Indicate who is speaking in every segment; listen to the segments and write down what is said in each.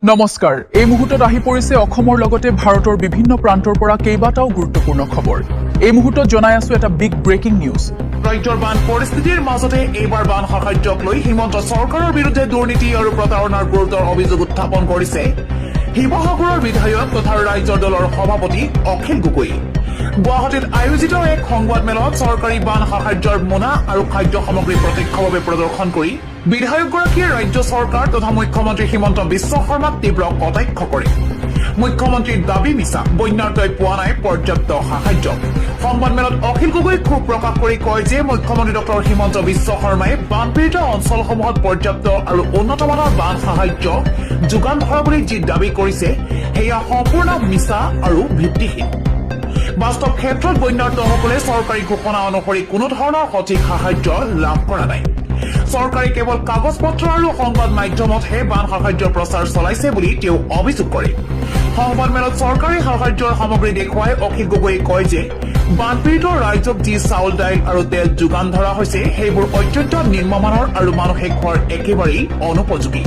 Speaker 1: নমস্কাৰ, এই মুহূৰ্তত আহি পৰিছে অসমৰ লগতে ভাৰতৰ বিভিন্ন প্ৰান্তৰ পৰা কেইবাটাও গুৰুত্বপূৰ্ণ খবৰ। এই মুহূৰ্তত জনাই আছো এটা বিগ ব্ৰেকিং নিউজ।
Speaker 2: ৰাজ্যৰ বান পৰিস্থিতিৰ মাজতে এইবাৰ বান সাহায্যক লৈ হিমন্ত চৰকাৰৰ বিৰুদ্ধে দুৰ্নীতি আৰু প্ৰতাৰণাৰ গুৰুতৰ অভিযোগ উত্থাপন কৰিছে শিৱসাগৰৰ বিধায়ক তথা ৰাইজৰ দলৰ সভাপতি অখিল গগৈয়ে। গুৱাহাটীত আয়োজিত এক সংবাদমেলত চৰকাৰী বান সাহায্যৰ মোনা আৰু খাদ্য সামগ্ৰী প্ৰত্যক্ষভাৱে প্ৰদৰ্শন কৰি বিধায়কগৰাকীয়ে ৰাজ্য চৰকাৰ তথা মুখ্যমন্ত্ৰী হিমন্ত বিশ্ব শৰ্মাক তীব্ৰ কটাক্ষ কৰে। মুখ্যমন্ত্ৰীৰ দাবী মিছা, বন্যাৰ্তই পোৱা নাই পৰ্যাপ্ত সাহায্য। সংবাদমেলত অখিল গগৈয়ে ক্ষোভ প্ৰকাশ কৰি কয় যে মুখ্যমন্ত্ৰী ডক্টৰ হিমন্ত বিশ্ব শৰ্মাই বানপীড়িত অঞ্চলসমূহত পৰ্যাপ্ত আৰু উন্নত মানৰ বান সাহায্য যোগান ধৰা বুলি যি দাবী কৰিছে, সেয়া সম্পূৰ্ণ মিছা আৰু ভিত্তিহীন। বাস্তৱ ক্ষেত্ৰত বন্যাৰ্তসকলে চৰকাৰী ঘোষণা অনুসৰি কোনো ধৰণৰ সঠিক সাহায্য লাভ কৰা নাই। চৰকাৰে কেৱল কাগজ পত্ৰ আৰু সংবাদ মাধ্যমতহে বান সাহায্যৰ প্ৰচাৰ চলাইছে বুলি তেওঁ অভিযোগ কৰে। সংবাদমেলত চৰকাৰী সাহায্যৰ সামগ্ৰী দেখুৱাই অখিল গগৈয়ে কয় যে বানপীড়িত ৰাইজক যি চাউল, দাইল আৰু তেল যোগান ধৰা হৈছে, সেইবোৰ অত্যন্ত নিম্নমানৰ আৰু মানুহে খোৱাৰ একেবাৰেই অনুপযোগী।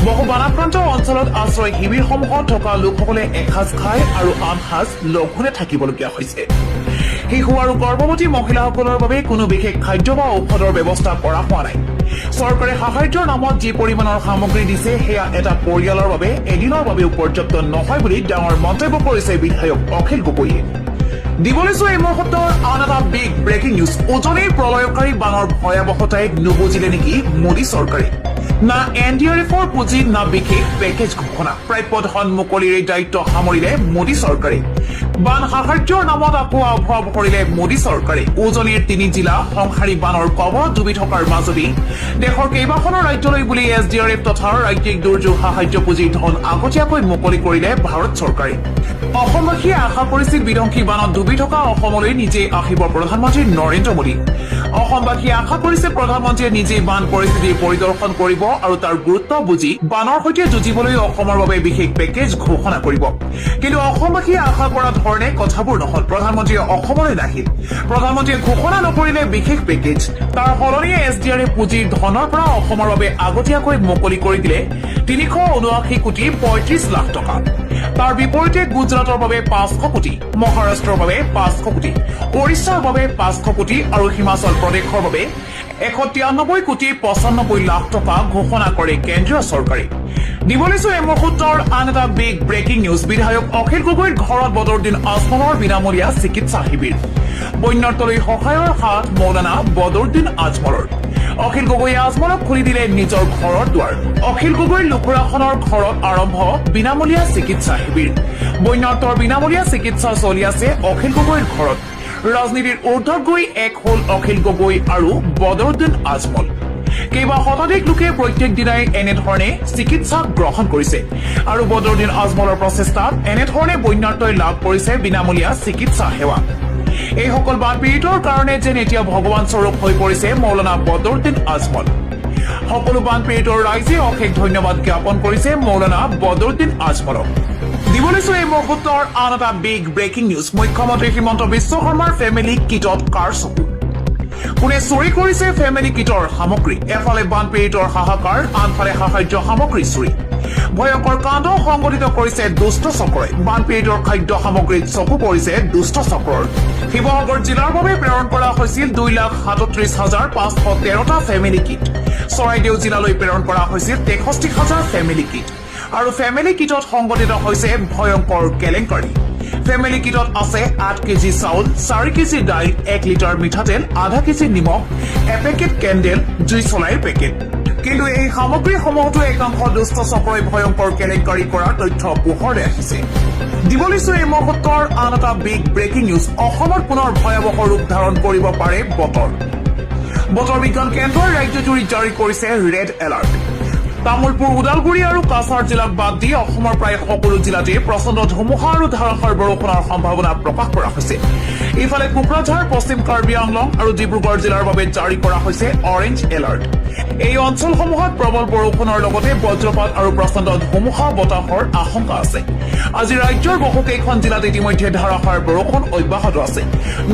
Speaker 2: বহু বানাক্ৰান্ত অঞ্চলত আশ্ৰয় শিবিৰসমূহত থকা লোকসকলে এসাঁজ খাই আৰু আন সাঁজ লঘোণে থাকিবলগীয়া হৈছে। শিশু আৰু গৰ্ভৱতী মহিলাসকলৰ বাবে কোনো বিশেষ খাদ্য বা ঔষধৰ ব্যৱস্থা কৰা হোৱা নাই। চৰকাৰে সাহায্যৰ নামত যি পৰিমাণৰ সামগ্ৰী দিছে, সেয়া এটা পৰিয়ালৰ বাবে এদিনৰ বাবেও পৰ্যাপ্ত নহয় বুলি ডাঙৰ মন্তব্য কৰিছে বিধায়ক অখিল গগৈয়ে। দিব লৈছো এই মুহূৰ্তৰ আন এটা বিগ ব্ৰেকিং নিউজ। উজনিৰ প্ৰলয়কাৰী বানৰ ভয়াৱহতাই নুবুজিলে নেকি মোদী চৰকাৰে? না এনডিআৰএফৰ পুঁজি, না বিশেষ পেকেজ ঘোষণা। প্ৰাপ্য ধন মুকলিৰে দায়িত্ব সামৰিলে মোদী চৰকাৰে। বান সাহায্যৰ নামত আকৌ আভুৱা ভৰিলে মোদী চৰকাৰে। উজনিৰ তিনি জিলা সংহাৰী বানৰ কবলত ডুবি থকাৰ মাজতেই দেশৰ কেইবাখনো ৰাজ্যলৈ বুলি এছডিআৰএফ তথা ৰাজ্যিক দুৰ্যোগ সাহায্য পুঁজিৰ ধন আগতীয়াকৈ মুকলি কৰিলে ভাৰত চৰকাৰে। অসমবাসীয়ে আশা কৰিছিল বিধ্বংসী বানত ডুবি থকা অসমলৈ নিজেই আহিব প্ৰধানমন্ত্ৰী নৰেন্দ্ৰ মোদী। অসমবাসীয়ে আশা কৰিছে প্ৰধানমন্ত্ৰীয়ে নিজেই বান পৰিস্থিতি পৰিদৰ্শন কৰিব আৰু তাৰ গুৰুত্ব বুজি বানৰ সৈতে যুঁজিবলৈ অসমৰ বাবে বিশেষ পেকেজ ঘোষণা কৰিব। কিন্তু অসমবাসীয়ে আশা কৰা ধৰণে কথাবোৰ নহল। প্ৰধানমন্ত্ৰীয়ে অসমলৈ নাহিল। প্ৰধানমন্ত্ৰীয়ে ঘোষণা নকৰিলে বিশেষ পেকেজ। তাৰ সলনি এছডিআৰএফ পুঁজিৰ ধনৰ পৰা অসমৰ বাবে আগতীয়াকৈ মুকলি কৰি দিলে 379 কোটি 35 লাখ টকা। তাৰ বিপৰীতে গুজৰাটৰ বাবে 500 কোটি, মহাৰাষ্ট্ৰৰ বাবে 500 কোটি, ওড়িশাৰ বাবে 500 কোটি আৰু হিমাচল প্ৰদেশৰ বাবে 193 কোটি 95 লাখ টকা ঘোষণা কৰে কেন্দ্ৰীয় চৰকাৰে। দিব লৈছো এই মুহূৰ্তৰ আন এটা বিগ ব্ৰেকিং নিউজ। বিধায়ক অখিল গগৈৰ ঘৰত বদৰুদ্দিন আজমলৰ বিনামূলীয়া চিকিৎসা শিবিৰ। বন্যাৰ্তলৈ সহায়ৰ হাত মৌলানা বদৰুদ্দিন আজমলৰ। অখিল গগৈয়ে আজমলক খুলি দিলে নিজৰ ঘৰৰ দুৱাৰ। অখিল গগৈৰ লুখুৰাখনৰ ঘৰত আৰম্ভ বিনামূলীয়া চিকিৎসা শিবিৰ। বন্যাৰ্তৰ বিনামূলীয়া চিকিৎসা চলি আছে অখিল গগৈৰ ঘৰত। ৰাজনীতিৰ ঊৰ্ধত গৈ এক হ'ল অখিল গগৈ আৰু বদৰুদ্দিন আজমল। কেইবা শতাধিক লোকে প্ৰত্যেক দিনাই এনেধৰণে চিকিৎসা গ্ৰহণ কৰিছে আৰু বদৰুদ্দিন আজমলৰ প্ৰচেষ্টাত এনেধৰণে বন্যাৰ্তই লাভ কৰিছে বিনামূলীয়া চিকিৎসা সেৱা। এইসকল বানপীড়িতৰ কাৰণে যেন এতিয়া ভগৱান স্বৰূপ হৈ পৰিছে মৌলানা বদৰুদ্দিন আজমল। সকলো বানপীড়িতৰ ৰাইজে অশেষ ধন্যবাদ জ্ঞাপন কৰিছে মৌলানা বদৰুদ্দিন আজমলক। দিব লৈছো এই মুহূৰ্তৰ আন এটা বিগ ব্ৰেকিং নিউজ। মুখ্যমন্ত্ৰী হিমন্ত বিশ্ব শৰ্মাৰ ফেমিলি কিটত কাৰ চকু? কোনে চুৰি কৰিছে ফেমিলি কিটৰ সামগ্ৰী? এফালে বানপীড়িতৰ হাহাকাৰ, আনফালে সাহায্য সামগ্ৰী চুৰি। ভয়ংকৰ কাণ্ড সংঘটিত কৰিছে দুষ্ট চক্ৰই। বানপীড়িতৰ খাদ্য সামগ্ৰীত চকু পৰিছে দুষ্ট চক্ৰৰ। শিৱসাগৰ জিলাৰ বাবে প্ৰেৰণ কৰা হৈছিল 2,37,513টা ফেমিলি কিট। চৰাইদেউ জিলালৈ প্ৰেৰণ কৰা হৈছিল 63 হাজাৰ ফেমিলি কিট। আৰু ফেমিলি কিটত সংঘটিত হৈছে ভয়ংকৰ কেলেংকাৰী। ফেমিলি কিটত আছে 8 কেজি চাউল, 4 কেজি দাইল, 1 লিটাৰ মিঠাতেল, আধা কেজি নিমখ, এপেকেট কেণ্ডেল, জুই চলাইৰ পেকেট। কিন্তু এই সামগ্ৰীসমূহতো একাংশ দুষ্ট চক্ৰই ভয়ংকৰ কেলেংকাৰী কৰাৰ তথ্য পোহৰলৈ আহিছে। দিব লৈছো এই মুহূৰ্তৰ আন এটা বিগ ব্ৰেকিং নিউজ। অসমত পুনৰ ভয়াৱহ ৰূপ ধাৰণ কৰিব পাৰে বতৰ। বতৰ বিজ্ঞান কেন্দ্ৰই ৰাজ্যজুৰি জাৰি কৰিছে ৰেড এলাৰ্ট। তামুলপুৰ, ওদালগুৰি আৰু কাছাৰ জিলাক বাদ দি অসমৰ প্ৰায় সকলো জিলাতে প্ৰচণ্ড ধুমুহা আৰু ধাৰাসাৰ বৰষুণৰ সম্ভাৱনা প্ৰকাশ কৰা হৈছে। ইফালে কোকৰাঝাৰ, পশ্চিম কাৰ্বি আংলং আৰু ডিব্ৰুগড় জিলাৰ বাবে জাৰি কৰা হৈছে অৰেঞ্জ এলাৰ্ট। এই অঞ্চলসমূহত প্ৰবল বৰষুণৰ লগতে বজ্ৰপাত আৰু প্ৰচণ্ড ধুমুহা বতাহৰ আশংকা আছে। আজি ৰাজ্যৰ বহুকেইখন জিলাত ইতিমধ্যে ধাৰাসাৰ বৰষুণ অব্যাহত আছে।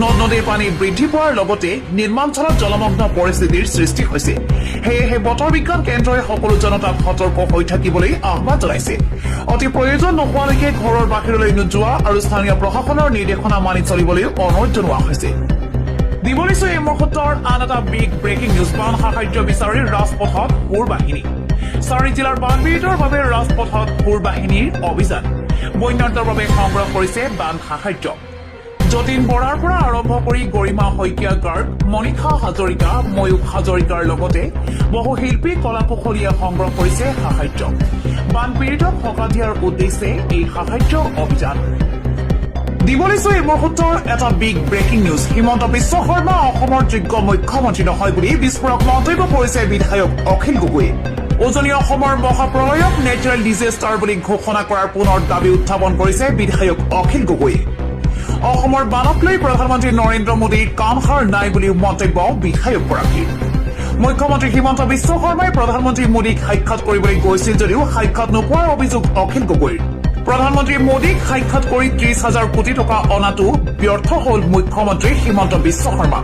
Speaker 2: নদ নদীৰ পানী বৃদ্ধি পোৱাৰ লগতে নিম্নাঞ্চলত জলমগ্ন পৰিস্থিতিৰ সৃষ্টি হৈছে। সেয়েহে বতৰ বিজ্ঞান কেন্দ্ৰই সকলো জনতাক সতৰ্ক হৈ থাকিবলৈ আহ্বান জনাইছে। অতি প্ৰয়োজন নোহোৱালৈকে ঘৰৰ বাহিৰলৈ নোযোৱা আৰু স্থানীয় প্ৰশাসনৰ নিৰ্দেশনা মানি চলিবলৈ অনুৰোধ জনোৱা হৈছে। দিব লৈছো এই মুহূৰ্তৰ আন এটা বিগ ব্ৰেকিং নিউজ। বান সাহায্য বিচাৰি ৰাজপথত সুৰ বাহিনী। চাৰি জিলাৰ বানপীড়িতৰ বাবে ৰাজপথত সুৰ বাহিনীৰ অভিযান। বন্যাৰ্তৰ বাবে সংগ্ৰহ কৰিছে বান সাহায্য। যতীন বৰাৰ পৰা আৰম্ভ কৰি গৰিমা শইকীয়া গাৰ্গ, মনীষা হাজৰিকা, ময়ূখ হাজৰিকাৰ লগতে বহু শিল্পী, কলা কুশলীয়ে সংগ্ৰহ কৰিছে সাহায্য। বানপীড়িতক সকাহ দিয়াৰ উদ্দেশ্যে এই সাহায্য অভিযান। দিব লৈছো এই মুহূৰ্তৰ এটা big breaking news. Himanta Biswa Sarma অসমৰ যোগ্য মুখ্যমন্ত্ৰী নহয় বুলি বিস্ফোৰক মন্তব্য কৰিছে বিধায়ক অখিল গগৈয়ে। উজনি অসমৰ মহাপ্ৰলয়ক নেচাৰেল ডিজেষ্টাৰ বুলি ঘোষণা কৰাৰ পুনৰ দাবী উত্থাপন কৰিছে বিধায়ক অখিল গগৈয়ে। অসমৰ বানক লৈ প্ৰধানমন্ত্ৰী নৰেন্দ্ৰ মোদীৰ কাণসাৰ নাই বুলিও মন্তব্য বিধায়কগৰাকীৰ। মুখ্যমন্ত্ৰী হিমন্ত বিশ্ব শৰ্মাই প্ৰধানমন্ত্ৰী মোদীক সাক্ষাৎ কৰিবলৈ গৈছিল যদিও সাক্ষাৎ নোপোৱাৰ অভিযোগ অখিল গগৈৰ। প্ৰধানমন্ত্ৰী মোদীক সাক্ষাৎ কৰি 30 হাজাৰ কোটি টকা অনাটো ব্যৰ্থ হ'ল মুখ্যমন্ত্ৰী হিমন্ত বিশ্ব শৰ্মা।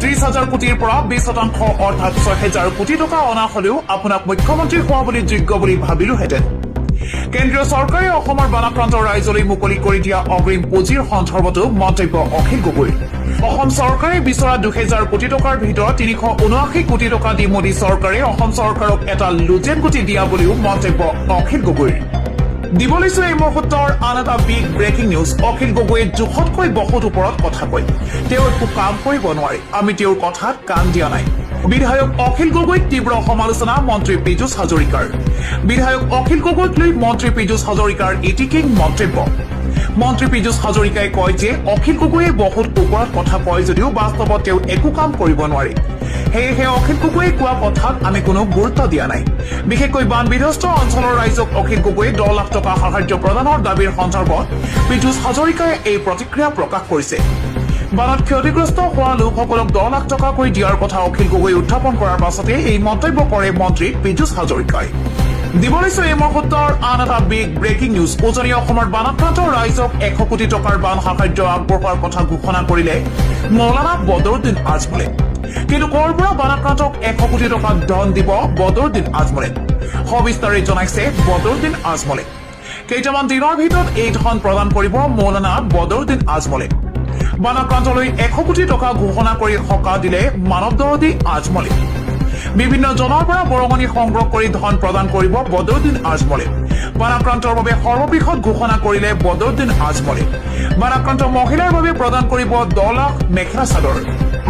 Speaker 2: 30 হাজাৰ কোটিৰ পৰা 20% অৰ্থাৎ 6 হেজাৰ কোটি টকা অনা হলেও আপোনাক মুখ্যমন্ত্ৰী হোৱা বুলি যোগ্য বুলি ভাবিলোহেঁতেন। কেন্দ্ৰীয় চৰকাৰে অসমৰ বানাক্ৰান্ত ৰাইজলৈ মুকলি কৰি দিয়া অগ্ৰিম পুঁজিৰ সন্দৰ্ভতো মন্তব্য অখিল গগৈৰ। অসম চৰকাৰে বিচৰা 2 হেজাৰ কোটি টকাৰ ভিতৰত 379 কোটি টকা দি মোদী চৰকাৰে অসম চৰকাৰক এটা লুজেন গুটি দিয়া বুলিও মন্তব্য অখিল গগৈৰ। দিব লৈছো এই মুহূৰ্তৰ আন এটা বিগ ব্ৰেকিং নিউজ। অখিল গগৈয়ে জোখতকৈ বহুত ওপৰত কথা কয়। তেওঁ একো কাম কৰিব নোৱাৰে। আমি তেওঁৰ কথাত কাণ দিয়া নাই। বিধায়ক অখিল গগৈক তীব্ৰ সমালোচনা মন্ত্ৰী পীযুষ হাজৰিকাৰ। বিধায়ক অখিল গগৈক লৈ মন্ত্ৰী পীযুষ হাজৰিকাৰ ইতিকিং মন্তব্য। মন্ত্ৰী পীযুষ হাজৰিকাই কয় যে অখিল গগৈয়ে বহুত ওপৰত কথা কয় যদিও বাস্তৱত তেওঁ একো কাম কৰিব নোৱাৰে। সেয়েহে অখিল গগৈয়ে কোৱা কথাত আমি কোনো গুৰুত্ব দিয়া নাই। বিশেষকৈ বান বিধ্বস্ত অঞ্চলৰ ৰাইজক অখিল গগৈয়ে 10 লাখ টকা সাহায্য প্ৰদানৰ দাবীৰ সন্দৰ্ভত পীযুষ হাজৰিকাই এই প্ৰতিক্ৰিয়া প্ৰকাশ কৰিছে। বানত ক্ষতিগ্ৰস্ত হোৱা লোকসকলক 10 লাখ টকাকৈ দিয়াৰ কথা অখিল গগৈ উত্থাপন কৰাৰ পাছতে এই মন্তব্য কৰে মন্ত্ৰী পীযুষ হাজৰিকাই। দিব লৈছো এই মুহূৰ্তৰ আন এটা বিগ ব্ৰেকিং নিউজ। উজনি অসমৰ বানাক্ৰান্ত ৰাইজক 100 কোটি টকাৰ বান সাহায্য আগবঢ়োৱাৰ কথা ঘোষণা কৰিলে মৌলানা বদৰুদ্দিন আজমলে। কিন্তু ক'ৰ পৰা বানাক্ৰান্তক 100 কোটি টকা ধন দিব বদৰুদ্দিন আজমলে? সবিস্তাৰে জনাইছে বদৰুদ্দিন আজমলে। কেইটামান দিনৰ ভিতৰত এই ধন প্ৰদান কৰিব মৌলানা বদৰুদ্দিন আজমলে। বানাক্ৰান্তলৈ 100 কোটি টকা ঘোষণা কৰি সকাহ দিলে মানৱ দৰদী আজমলে। বিভিন্ন জনৰ পৰা বৰঙণি সংগ্ৰহ কৰি ধন প্ৰদান কৰিব বদৰুদ্দিন আজমলে। বানাক্ৰান্তৰ বাবে সৰ্ববৃহৎ ঘোষণা কৰিলে বদৰুদ্দিন আজমলে। বানাক্ৰান্ত মহিলাৰ বাবে প্ৰদান কৰিব 10 লাখ মেখেলা চাদৰ।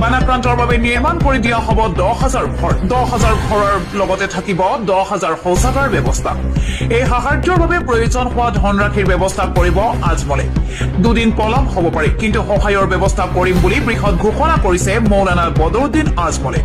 Speaker 2: বানাক্ৰান্তৰ বাবে নিৰ্মাণ কৰি দিয়া হ'ব 10 হাজাৰ ঘৰ। 10 হাজাৰ ঘৰৰ লগতে থাকিব 10 হাজাৰ শৌচাগাৰ ব্যৱস্থা। এই সাহায্যৰ বাবে প্ৰয়োজন হোৱা ধনৰাশিৰ ব্যৱস্থা কৰিব আজমলে। দুদিন পলম হ'ব পাৰে, কিন্তু সহায়ৰ ব্যৱস্থা কৰিম বুলি বৃহৎ ঘোষণা কৰিছে মৌলানা বদৰুদ্দিন আজমলে।